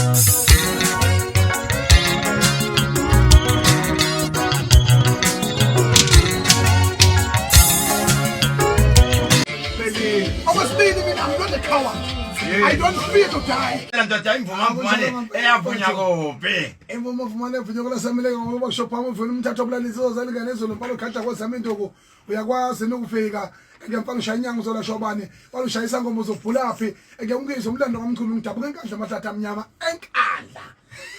Okwesibili mina I'm not a coward. I don't fear to die. Ndoda imvuma mvumane eyavunya kuphi? Imvuma mvumane evunywa kwelasemeleka ngoba kusho phama uvela umthatha obulala insizwa zalingane izolo mpalo khadla kwazama induku uyakwazi nokufika eke mfana ushaya inyanga uzolasha obani mfana ushaya isangoma uzobhulaphi eke ungizwe umlando kamchunu ngidabuka enkandla amahlathi amnyama enkandla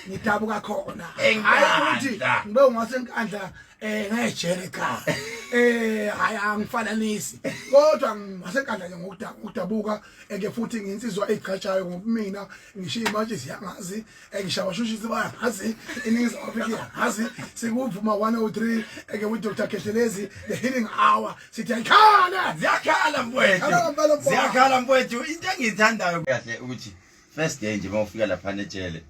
ngidabuka khona hayi ukuthi ngibe ungasenkandla eh ngejele cha eh hayi angifananisi kodwa ngasenkandla nje ngokudabuka eke futhi nginsizwa egqatshayo ngobumina ngishiya imantshi ziyangazi engishawashushisi bayangazi iningizimu afrika iyangazi sikuvuma 103 eke with Dr Khehlelezi the healing hour sithi ayikhale ziyakhala mfowethu ziyakhala mfowethu into engiyithandayo kahle ukuthi first day nje mawufika lapha nejele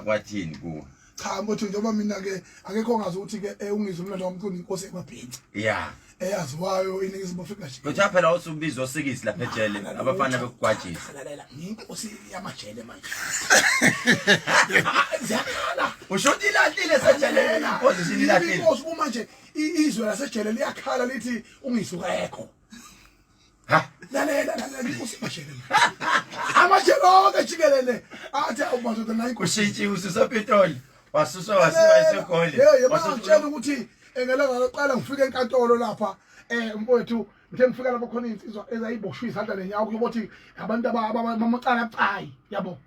kwathini kuwe cha mfowethu njengoba mina ke akekho ongazi ukuthi ke eh, ungizwe umlando wamculo inkosi emabhinca yeah eyaziwayo iningizimu afrika nje kuthiwa phela usubizwa osikisi lapha ejele abafana bekugwajisa lalela ngiyinkosi yamajele manje ziyakhala usho ukuthi ilahlile sejele position ilahlile inkosi uma nje izwe lasejele liyakhala lithi ungizukekho ha lalela lalela inkosi yamajele amajele onke jikelele athi awumadoda nayi ushintshiwe ususepitoli wasuswa wasiwa esegoli hey yabangitshela ukuthi ngelanga lokuqala ngifike enkantolo lapha eh mfowethu ngithe ngifika lapho khona insizwa ezayiboshwe izandla nenyawo kuyobothi abantu abamacala abucayi yabo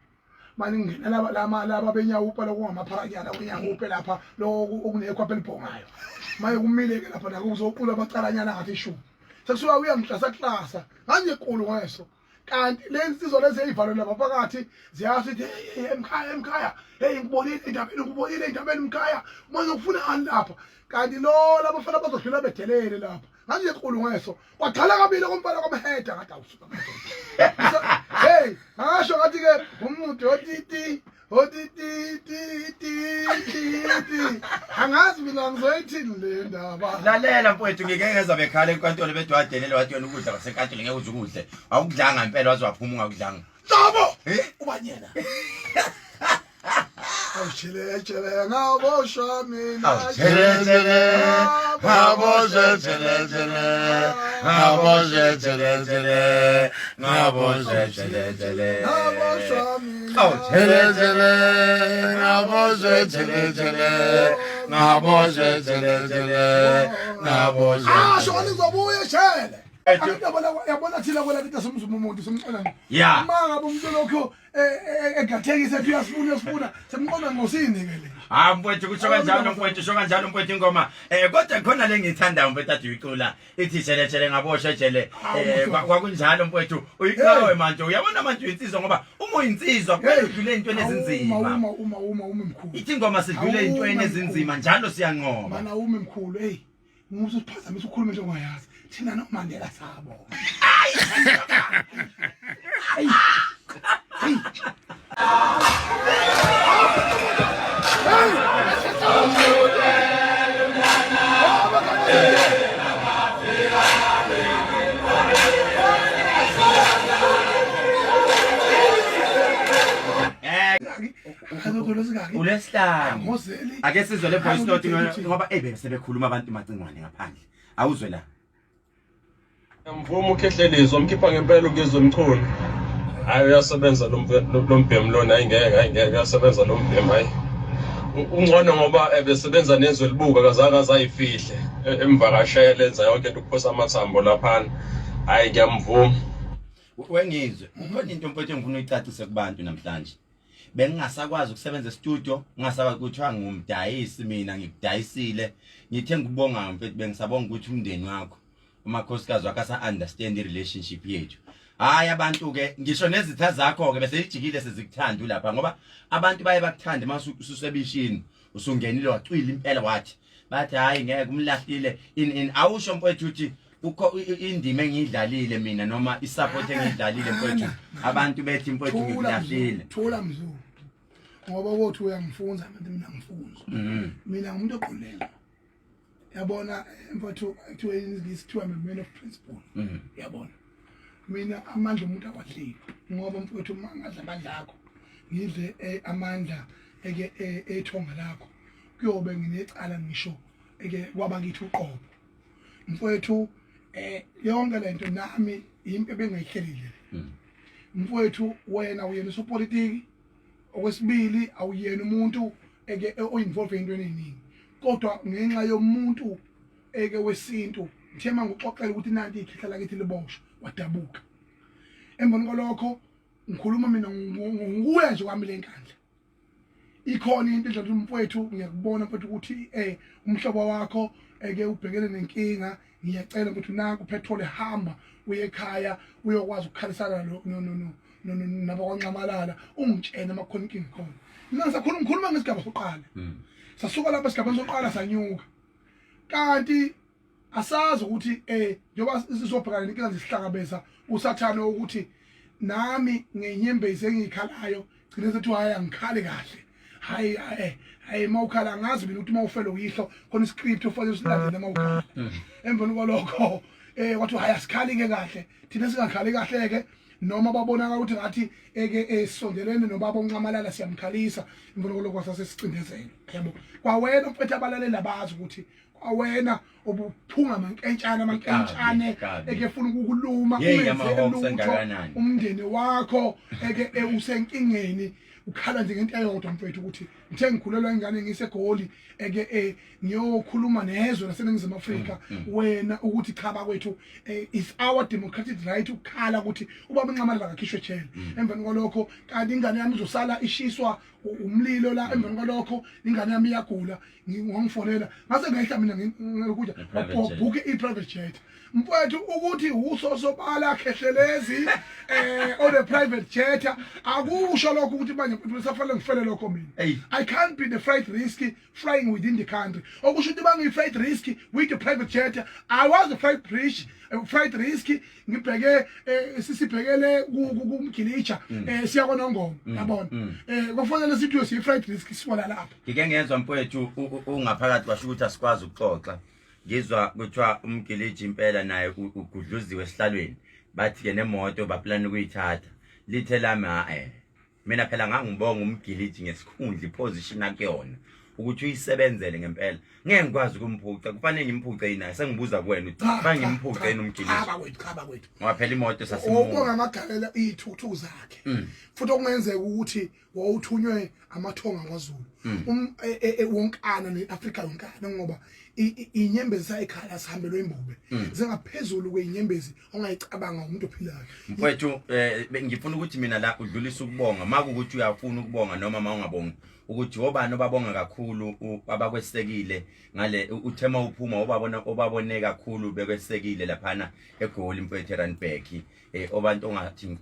manje ngingena laba lama laba benyawupa lokungamapharakanyana kwenyawupe lapha lokhu okunekhwapha elibhongayo manje kumile ke lapha nako kuzoqula amacalanyana ngathi ishu sekusuka uyangihlasa klasa ngangekulu ngeso kanti lensizwa lezi eyivalwe lapha phakathi ziyasho ithi hey emkhaya emkhaya hey ngikubonile endabeni ngikubonile endabeni mkhaya manje ufuna ani lapha kanti lo labafana bazodlula bedelele lapha ngathi nje ngeso kwagcala kabili komfana kwamheda ngathi awusuka hey ngasho ngathi ke umuntu otiti otititititi angazi mina ngizoyithini le ndaba lalela mfowethu ngike ngezwa bekhala enkantolo bethi wadelele wathi yona ukudla kwasenkantolo ngeke uze ukudle awukudlanga impela waze waphuma ungakudlanga Nhlobo Eh? ubanyena Awutshelele ngaboshwa mina Awutshelele, ngaboshwa, tshelele, ngaboshwa, tshelele, ngaboshwa, tshelele. Ngaboshwa mina Awutshelele, ngaboshwa, tshelele, ngaboshwa, tshelele, ngaboshwa. Asho ngizobuya ejele Yabona yabona thina kwela kithi somzuma umuntu simxola. Yeah. Uma ngabe umuntu lokho egathekisa ethi uyasifuna uyasifuna semqonda ngosini ke le. Hayi mfowethu kusho kanjalo mfowethu sho kanjalo mfowethu ingoma. Eh kodwa khona le ngiyithandayo mfowethu ade uyicula. Ithi jele jele ngaboshwa jele. Eh kwakunjalo mfowethu. Uyiqhawe manje uyabona manje uyinsizwa ngoba uma uyinsizwa kumele udlule ezintweni ezinzima. Uma uma uma uma mkhulu. Ithi ingoma sidlule ezintweni ezinzima njalo siyanqoba. Mana ume mkhulu hey. Musa usiphazamisa ukhulume into ongayazi. Thina noMandela sabo. Hayi. Hayi. Ulesihlanu. Ngozeli. Ake sizwe le voice note ngoba ebe sebekhuluma abantu macingwane ngaphandle. Awuzwe la. Mvuma ukhehlelezi wamkhipha ngempela uNgizwe Mchunu. Hayi uyasebenza lo mbhemu lona hayi ngeke hayi ngeke uyasebenza lo mbhemu hayi. Ungcono ngoba ebesebenza nezwe libuka kazange azayifihle emvakashele enza yonke into ukuphosa amathambo laphana. Hayi ngiyamvuma. Wengizwe, kukhona into mfowethu engifuna uyicacise kubantu namhlanje. Bengingasakwazi ukusebenza e-studio, ngingasakwazi kuthiwa ngumdayisi mina ngikudayisile. Ngithe ngikubonga mfethu bengisabonga ukuthi umndeni wakho umakhosikazi wakho asa understand i-relationship yethu. Hayi abantu ke ngisho nezitha zakho ke bese ijikile sezikuthanda ulapha ngoba abantu baye bakuthande mase ususebishini usungenile wacwila impela wathi bathi hayi ngeke umlahlile in in awusho mfowethu uthi kukho indima engiyidlalile mina noma isupport engiyidlalile mfowethu abantu bethi mfowethu ngikulahlile Thula mzulu. Ngoba kothi uyangifunza manje mina ngifunza. Mina ngumuntu oqondile. Yabona mfowethu kuthiwa isingisi kuthiwa I'm a man of principle. Yabona. Mina amandla omuntu awadliwa ngoba mfowethu uma ngadla amandla akho. ngidle amandla eke ethonga lakho kuyobe nginecala ngisho eke kwabakithi uqobo mfowethu yonke lento nami impi ebengayihlelile mfowethu wena uyena usopolitiki okwesibili awuyena umuntu eke o-involve entweni eziningi kodwa ngenxa yomuntu eke wesintu ngithe manguxoxela ukuthi nanti ikhehla lakithi liboshwa wadabuka emveni kwalokho ngikhuluma mina ngokuya nje kwami lenkandla ikhona into endlela umfowethu ngiyakubona mfowethu ukuthi umhlobo wakho eke ubhekene nenkinga ngiyacela ukuthi nanku petrol hamba uye ekhaya uyokwazi ukukhalisana no no no no nabakwanxamalala ungitshene uma kukhona inkinga khona mina ngisakhuluma ngikhuluma ngesigaba sokuqala sasuka lapha esigabeni sokuqala sanyuka kanti asazi ukuthi njengoba sizobhekana nenkinga zisihlangabeza usathane ukuthi nami ngenyembezi engiyikhalayo gcine sethi hayi angikhali kahle hayi hayi mawukhala angazi mina ukuthi mawufele uyihlo khona iscript ufanele usilandele mawukhala emveni kwalokho wathi hayi asikhali ke kahle thina singakhali kahle ke noma babonakala ukuthi ngathi eke esondelene nobaba onxamalala siyamkhalisa emveni kwalokho sasesicindezelo yabo kwawena mfethu abalaleli abazi ukuthi kwawena obuphunga amankentshane amankentshane ekefuna ukukuluma ungenze lutho umndeni wakho eke usenkingeni ukhala nje ngento eyodwa mfethu ukuthi ngithe ngikhulelwa ingane ngisegoli eke ngiyokhuluma nezwe laseNingizimu Afrika wena ukuthi cha bakwethu is our democratic right ukukhala ukuthi ubaba uNxamalala akakhishwe ejele emveni kwalokho kanti ingane yami izosala ishiswa umlilo la emveni kwalokho ingane yami iyagula ngifonela ngase ngehla mina ngikudla wabhuke i-private jet mfowethu ukuthi usosobala khehlelezi on a private jet akusho lokho ukuthi manje mfowethu safanele ngifele lokho mina. I can't be the flight risk flying within the country okusho ukuthi bangiyi flight risk with the private jet. I was a flight risk flight risk ngibheke sisibhekele kumgilija siya kwaNongoma yabona kufanele sithi siyi flight risk siwala lapha. Ngike ngezwa mfowethu ungaphakathi kwasho ukuthi asikwazi ukuxoxa ngizwa kuthiwa umgiliji impela naye ugudluziwe esihlalweni bathi ke nemoto baplana ukuyithatha lithe lami ha mina phela ngangibonga umgiliji ngesikhundla iposition akuyona ukuthi uyisebenzele ngempela ngeke ngikwazi ukumphuca kufanele ngimphuce yini naye sengibuza kuwena ukuthi kufanele ngimphuce yini umgiliji. Cha bakwethu, cha bakwethu. Ngoba phela imoto sasimuka ubonga amagalela iy'thukuthuku zakhe futhi okungenzeka ukuthi wawuthunywe amathonga kwaZulu wonkana neAfrika yonkana ngoba inyembezi sayikhala sihambelwe imbube zingaphezulu kwenyembezi ongayicabanga umuntu ophilayo. Mfowethu ngifuna ukuthi mina la udlulise ukubonga makukuthi uyafuna ukubonga noma mawungabongi ukuthi obani obabonga kakhulu abakwesekile ngale uthema uphuma obabona obabone kakhulu bekwesekile laphana eGoli mfowethu eRandburg obantu ongathi.